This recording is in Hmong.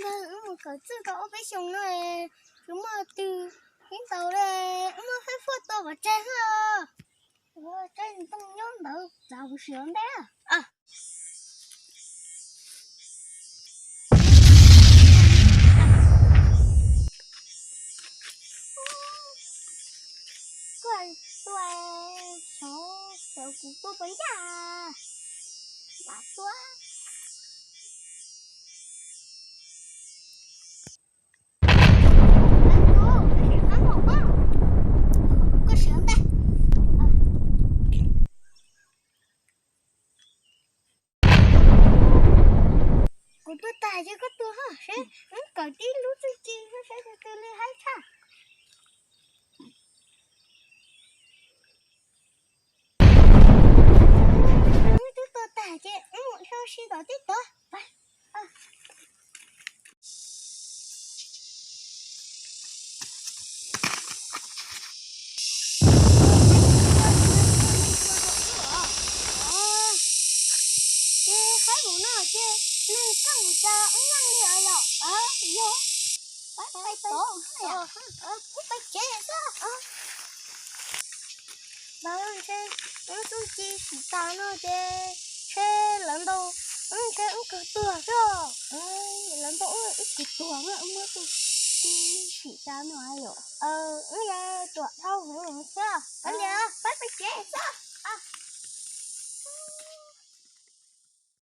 Wb mus kawm txuj tau ob peb xyoos no, tsis muaj twg ib ntaus li, wb muab Fab Fuaj tua pov tseg os. Ua tsaib ntoo nyob ntawd txav kuv sim ua ntej. Koj tua, xyov xyov kuv tua puas ncaj. Lam tua. Koj sim ua ntej. Kuv tua tag ces koj tua ho seb, wb kawm tib lub txuj ci seb tus twg li haib tshaj. Wb twb tua tag ces wb mus dhia ua si tom teb tod. Ces haib mus no ces neeg txawj mus cas ub nyeej li os yom. Yog, peb pais tod, peb pais tsev xwb. Ntawd ntshe wb txuj ci tsis tas no ces ntshe lawv ntaus wb, ntshe wb kawg tuag xwb. Lawv ntaus wb, wb kawg tuag na, wb muab txuj ci tsis tas no yom. Wb yuav tuam dhau hwv xwb. Kav liam, peb pais tsev xwb.